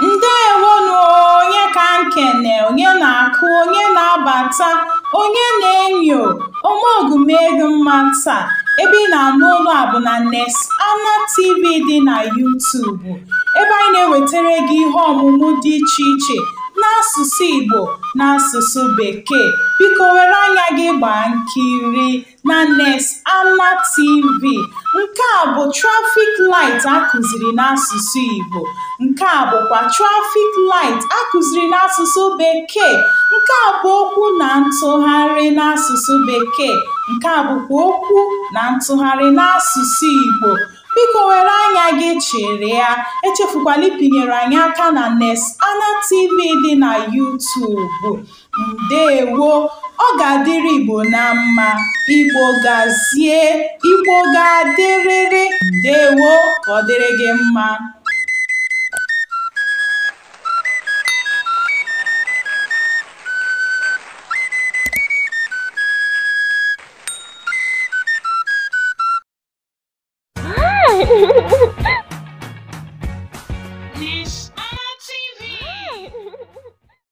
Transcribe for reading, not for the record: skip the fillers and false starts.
Ndewonu. Onye ka nkene, onye na-akụ, onye na-abata, onye na-enyo omogumegu mma taa. Ebe ị na-anụ ụlọ a bụ na Nes Anna TV dị na YouTube, ebe anyị na-ewetara gị ihe ọmụmụ dị iche iche n'asụsụ Igbo na asụsụ Bekee. Biko were anya gị gbaa nkiri na Nes Anna TV. Nke a bụ traffic light akụziri n'asụsụ Igbo. Nke a bụkwa traffic light akụziri n'asụsụ Bekee. Nke a bụ okwu na ntụgharị n'asụsụ Bekee. Nke a bụkwa okwu na ntụgharị n'asụsụ Igbo. Biko were anya gị chịrị ya. Echefukwala ịpịnyere anyị aka na Nes Anna TV dị na YouTube. Ndewo. Ọ ga-adịrị Igbo na mma. Igbo gazie. Igbo ga-adịrịrị. Ndewo. Ka ọ dịrị gị mma.